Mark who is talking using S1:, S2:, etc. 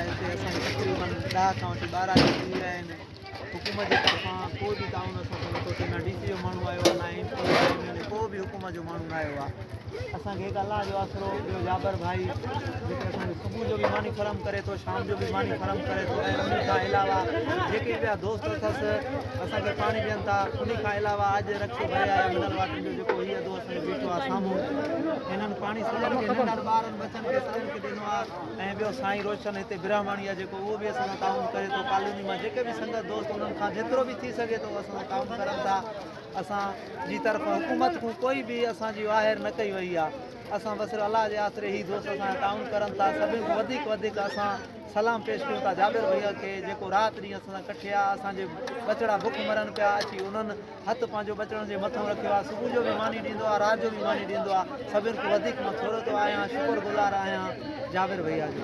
S1: هتي اسان کي تقريبن ڏهه کان وٺي 12 ڏينهن ٿي ويا آهن حڪومت جي طرفان ڪو به تعاون اسان سان نٿو ٿئي نه ڊي سي جو ماڻهو آيو آهي نه ايم پي نه ايم اين اي ڪو به حڪومت جو ماڻهو نه آيو آهي اسان کي هڪ الله جو آسرو ٻيو جابر ڀائي جيڪي اسان کي صبح جو به ماني فراهم ڪري ٿو شام جو به ماني فراهم ڪري ٿو ۽ ان کان علاوه جيڪي ٻيا دوست اٿس اسان کي پاڻي ڏين ٿا ان کان علاوه اڄ رڪشو ڀري آيا منرل واٽر جو جيڪو هي ادو اسان جو بيٺو آهي سامهون هنن پاڻي سڄن کي ننڍن ٻارن ٻچن کي سڄن کي ڏنو آهي ۽ ٻيو سائين روشن هتي براهماڻي آهي جيڪو اهو به اسان سان تعاون ڪري ٿو ڪالوني مان جيڪي به سنگت دوست انهن کان جيترو به ٿي سگهي ٿو اسان سان تعاون ڪرن ٿا اسان جي طرف حڪومت کان ڪوئي به اسان جي واهر نه ڪئي وئي آهي اسان بس الله جي آسري هي دوست اسان سان تعاون ڪرن ٿا سڀني کان وڌيڪ وڌيڪ اسان سلام پيش ڪيون ٿا جابر ڀيا کي جيڪو رات ڏينهن اسان سان ڪٺي آ اسان جي ٻچڙا بک مرن پيا اچي انهن هٿ پنهنجو ٻچڙن جي مٿان رکيو آ صبح جو به ماني ڏيندو آ رات جو به ماني ڏيندو آ سڀن کان وڌيڪ مان ٿورو ٿو آهيان شڪر گذار آهيان جابر ڀيا جو.